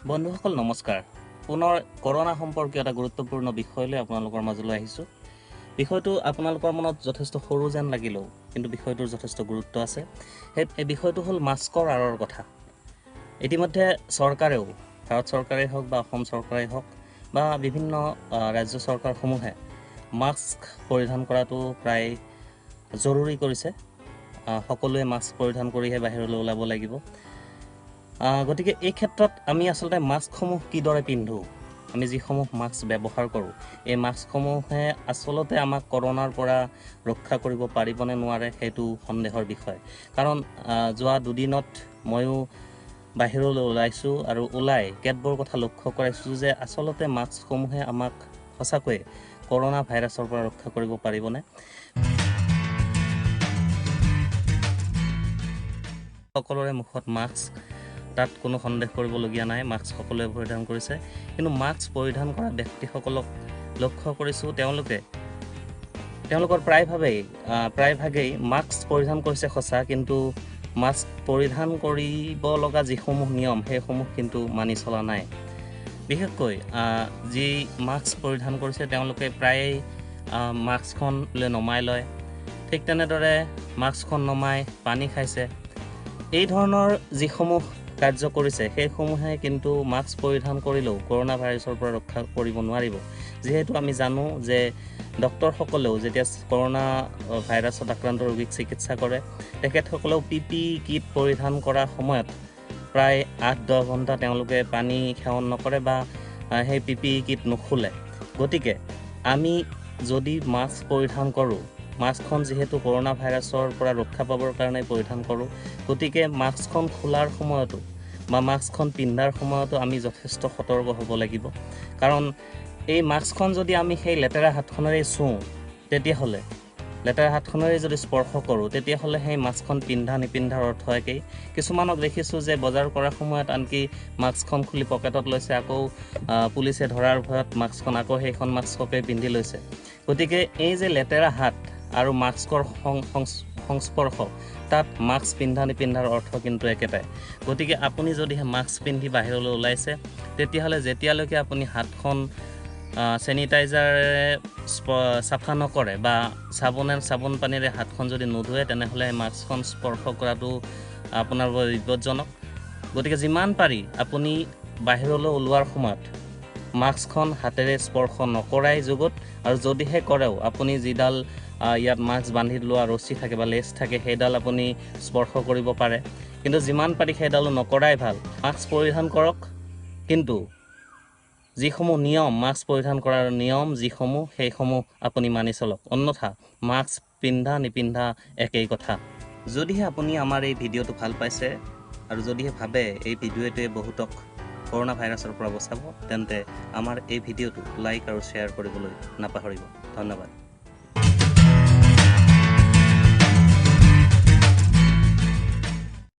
বন্ধুসকল নমস্কাৰ। পুনৰ কৰোনা সম্পৰ্কীয় এটা গুৰুত্বপূৰ্ণ বিষয় লৈ আপোনালোকৰ মাজলৈ আহিছোঁ। বিষয়টো আপোনালোকৰ মনত যথেষ্ট সৰু যেন লাগিলেও কিন্তু বিষয়টোৰ যথেষ্ট গুৰুত্ব আছে। এই বিষয়টো হ'ল মাস্কৰ আঁৰৰ কথা। ইতিমধ্যে চৰকাৰেও, ভাৰত চৰকাৰেই হওক বা অসম চৰকাৰেই হওক বা বিভিন্ন ৰাজ্য চৰকাৰসমূহে মাস্ক পৰিধান কৰাটো প্ৰায় জৰুৰী কৰিছে। সকলোৱে মাস্ক পৰিধান কৰিহে বাহিৰলৈ ওলাব লাগিব। গতিকে এই ক্ষেত্ৰত আমি আচলতে মাস্কসমূহ কিদৰে পিন্ধো, আমি যিসমূহ মাস্ক ব্যৱহাৰ কৰোঁ, এই মাস্কসমূহে আচলতে আমাক কৰোনাৰ পৰা ৰক্ষা কৰিব পাৰিবনে নোৱাৰে সেইটো সন্দেহৰ বিষয়। কাৰণ যোৱা দুদিনত ময়ো বাহিৰলৈ ওলাইছোঁ আৰু ওলাই কেতবোৰ কথা লক্ষ্য কৰাইছোঁ যে আচলতে মাস্কসমূহে আমাক সঁচাকৈয়ে কৰোনা ভাইৰাছৰ পৰা ৰক্ষা কৰিব পাৰিবনে। সকলোৰে মুখত মাস্ক, তাত কোনো সন্দেহ কৰিবলগীয়া নাই, মাস্ক সকলোৱে পৰিধান কৰিছে। কিন্তু মাস্ক পৰিধান কৰা ব্যক্তিসকলক লক্ষ্য কৰিছোঁ, তেওঁলোকৰ প্ৰায়ভাগেই মাস্ক পৰিধান কৰিছে সঁচা, কিন্তু মাস্ক পৰিধান কৰিব লগা যিসমূহ নিয়ম সেইসমূহ কিন্তু মানি চলা নাই। বিশেষকৈ যি মাস্ক পৰিধান কৰিছে তেওঁলোকে প্ৰায়েই মাস্কখন নমাই লয়, ঠিক তেনেদৰে মাস্কখন নমাই পানী খাইছে। এই ধৰণৰ যিসমূহ কাৰ্য কৰিছে সেইসমূহে কিন্তু মাস্ক পৰিধান কৰিলেও কৰোনা ভাইৰাছৰ পৰা ৰক্ষা কৰিব নোৱাৰিব। যিহেতু আমি জানো যে ডক্তৰসকলেও যেতিয়া কৰোনা ভাইৰাছত আক্ৰান্ত ৰোগীক চিকিৎসা কৰে, তেখেতসকলেও পি পি কিট পৰিধান কৰাৰ সময়ত প্ৰায় 8-10 ঘণ্টা তেওঁলোকে পানী সেৱন নকৰে বা সেই পি পি কিট নোখোলে। গতিকে আমি যদি মাস্ক পৰিধান কৰোঁ, মাস্কখন যিহেতু কৰোনা ভাইৰাছৰ পৰা ৰক্ষা পাবৰ কাৰণে পৰিধান কৰোঁ, গতিকে মাস্কখন খোলাৰ সময়তো বা মাস্কখন পিন্ধাৰ সময়তো আমি যথেষ্ট সতৰ্ক হ'ব লাগিব। কাৰণ এই মাস্কখন যদি আমি সেই লেতেৰা হাতখনেৰে চুওঁ, তেতিয়াহ'লে লেতেৰা হাতখনেৰে যদি স্পৰ্শ কৰোঁ, তেতিয়াহ'লে সেই মাস্কখন পিন্ধা নিপিন্ধাৰ অৰ্থ একেই। কিছুমানক দেখিছোঁ যে বজাৰ কৰাৰ সময়ত আনকি মাস্কখন খুলি পকেটত লৈছে, আকৌ পুলিচে ধৰাৰ ভয়ত মাস্কখন আকৌ সেইখন মাস্ককে পিন্ধি লৈছে। গতিকে এই যে লেতেৰা হাত আৰু মাস্কৰ সংস্পৰ্শ, তাত মাস্ক পিন্ধা নিপিন্ধাৰ অৰ্থ কিন্তু একেটাই। গতিকে আপুনি যদিহে মাস্ক পিন্ধি বাহিৰলৈ ওলাইছে, তেতিয়াহ'লে যেতিয়ালৈকে আপুনি হাতখন চেনিটাইজাৰেৰে চাফা নকৰে বা চাবোন পানীৰে হাতখন যদি নুধুৱে, তেনেহ'লে মাস্কখন স্পৰ্শ কৰাটো আপোনাৰ বাবে বিপদজনক। গতিকে যিমান পাৰি আপুনি বাহিৰলৈ ওলোৱাৰ সময়ত মাস্কখন হাতেৰে স্পৰ্শ নকৰাই যুগত, আৰু যদিহে কৰেও আপুনি যিডাল ইয়াত মাস্ক বান্ধি লোৱা ৰছী থাকে বা লেচ থাকে, সেইডাল আপুনি স্পৰ্শ কৰিব পাৰে, কিন্তু যিমান পাৰি সেইডালো নকৰাই ভাল। মাস্ক পৰিধান কৰক, কিন্তু যিসমূহ নিয়ম, মাস্ক পৰিধান কৰাৰ নিয়ম যিসমূহ, সেইসমূহ আপুনি মানি চলক, অন্যথা মাস্ক পিন্ধা নিপিন্ধা একেই কথা। যদিহে আপুনি আমাৰ এই ভিডিঅ'টো ভাল পাইছে আৰু যদিহে ভাবে এই ভিডিঅ'টোৱে বহুতক কৰোনা ভাইৰাছৰ পৰা বচাব, তেন্তে আমাৰ এই ভিডিঅ'টো লাইক আৰু শ্বেয়াৰ কৰিবলৈ নাপাহৰিব। ধন্যবাদ।